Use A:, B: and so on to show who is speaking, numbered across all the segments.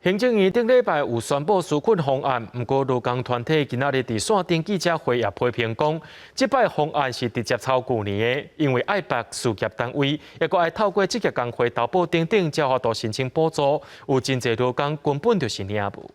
A: 行政院頂禮拜有宣布紓困方案，毋過勞工團體今仔日佇線頂記者會也批評講，這擺方案是直接抄舊年的，因為愛縛事業單位，抑閣愛透過職業工會投保等等，才有法度申請補助，有真濟勞工根本就是領無。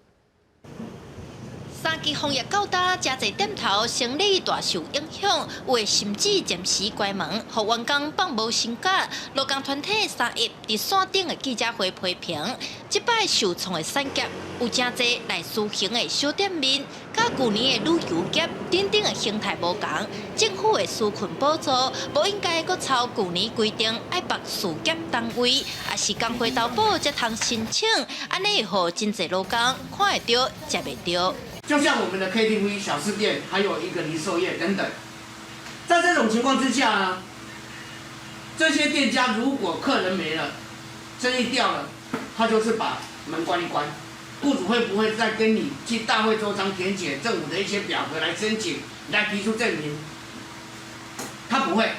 B: 三級防疫到今，誠濟店頭生理大受影響，有的甚至暫時關門，予員工放無薪假。勞工團體三一佇線頂的記者會批評，這擺受創的產業有誠濟內需型的小店面，佮舊年的旅遊業等等的形態無仝。政府的紓困補助無應該閣抄舊年規定，愛縛事業單位，抑是工會投保才通申請，按呢會予真濟勞工看會著，食袂著。
C: 就像我們的 KTV、小吃店，還有一個零售業等等，在這種情況之下呢，這些店家如果客人沒了，生意掉了，他就是把門關一關。雇主會不會再跟你去大費周章填寫政府的一些表格來申請，來提出證明？他不會，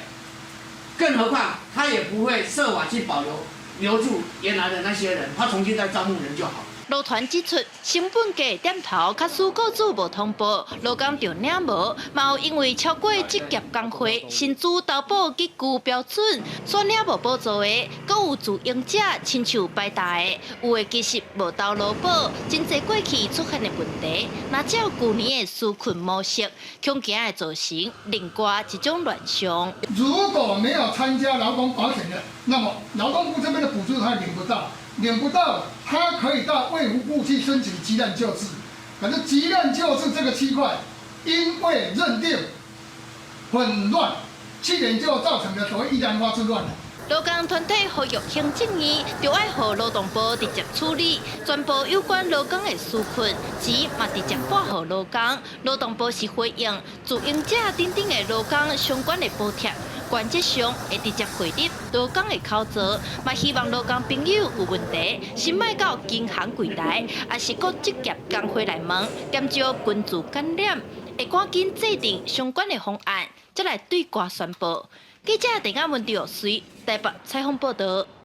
C: 更何況他也不會設法去保留留住原來的那些人，他重新再招募人就好。
B: 勞團指出，成本低的店頭，假使雇主無通報，勞工就領無，嘛有因為超過職業工會薪資投保給付標準，所領無補助的，閣有自營者親像擺大的，有的其實無投勞保，真濟過去出現的問題，若照舊年的紓困模式，恐驚會造成另外一種亂象。
D: 如果沒有參加勞工保險的，那麼勞動部這邊的補助他領不到。領不到，他可以到衛福部去申請急難救濟。可是急難救濟這個區塊，因為認定混亂，去年就造成了所謂一蘭花之亂了。
B: 勞工團體呼籲行政院，著愛予勞動部直接處理全部有關勞工的紓困，錢嘛直接撥予勞工。勞動部是回應自營者等等的勞工相關的補貼，原則上會直接匯入勞工的口座，嘛希望勞工朋友有問題，先莫到銀行櫃台，抑是各職業工會來問，減少群聚感染，會趕緊制定相關的方案，再來對外宣布。記者鄭亞文、劉瑞台北採訪報道。